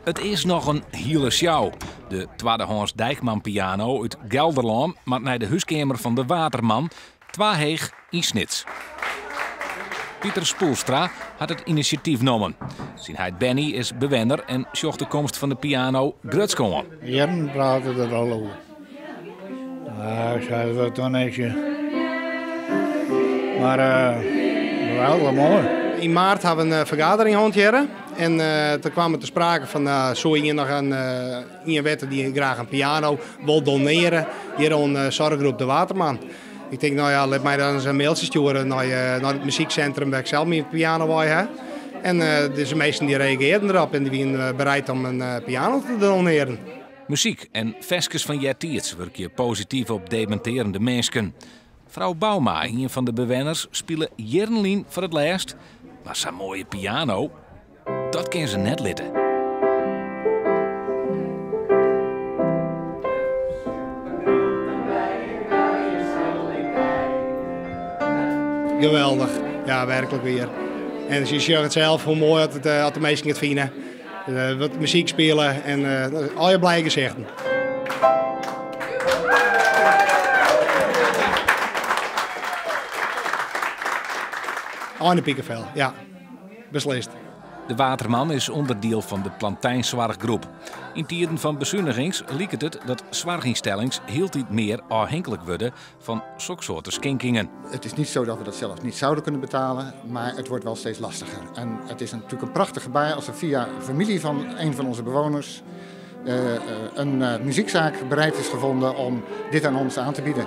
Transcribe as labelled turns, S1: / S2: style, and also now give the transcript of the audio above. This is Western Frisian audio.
S1: It is noch in hiele sjou. De twaddehâns Dijkman-piano út Gelderlân moat nei de húskeamer fan de Waterman, twa heech yn Snits. Pieter Spoelstra hat it inisjatyf nommen. Syn heit Benny is bewenner en sjocht de komst fan de piano grutsk oan.
S2: Jierren prate der al oer. Ja, ik sei dat dan niks. Mar wel moai.
S3: Yn maart ha we in fergadering hân hjirre. En toen kwam it te sprake fan soe ien noch in ien witte dy't graach in piano wol donearje hjir oan Zorggroep De Waterman. Ik tink, no ja, lit my dan ris in mailtsje stjoere nei nei it muzyksintrum wêr't ik sels myn piano wei ha. En dizze minsken dy reagearden derop en dy wiene bereid om in piano te donearjen.
S1: Muzyk en ferskes fan eartiids wurkje posityf op demintearjende minsken. Frou Bouma, ien fan de bewenners, spile jierren lyn foar it lêst, mar sa'n moaie piano, dat kin se net litte.
S3: Geweldich, ja werklik wier. En je sjogge it sels hoe moai at, it, eh, at de minsken it fine. Eh, wat muzyk spile en eh, al je blije gesichten. Ein de pikevel, ja. Beslist.
S1: De Waterman is ûnderdiel fan de Plantijnsoarchgroep. Yn tiden fan besunigings liket it dat soarchynstellings hieltyd mear ôfhinklik wurde fan soksoarte skinkingen.
S4: Het is niet zo dat we dat zelf niet zouden kunnen betalen, maar het wordt wel steeds lastiger. En het is natuurlijk een prachtig gebaar als er via familie van een van onze bewoners een muziekzaak bereid is gevonden om dit aan ons aan te bieden.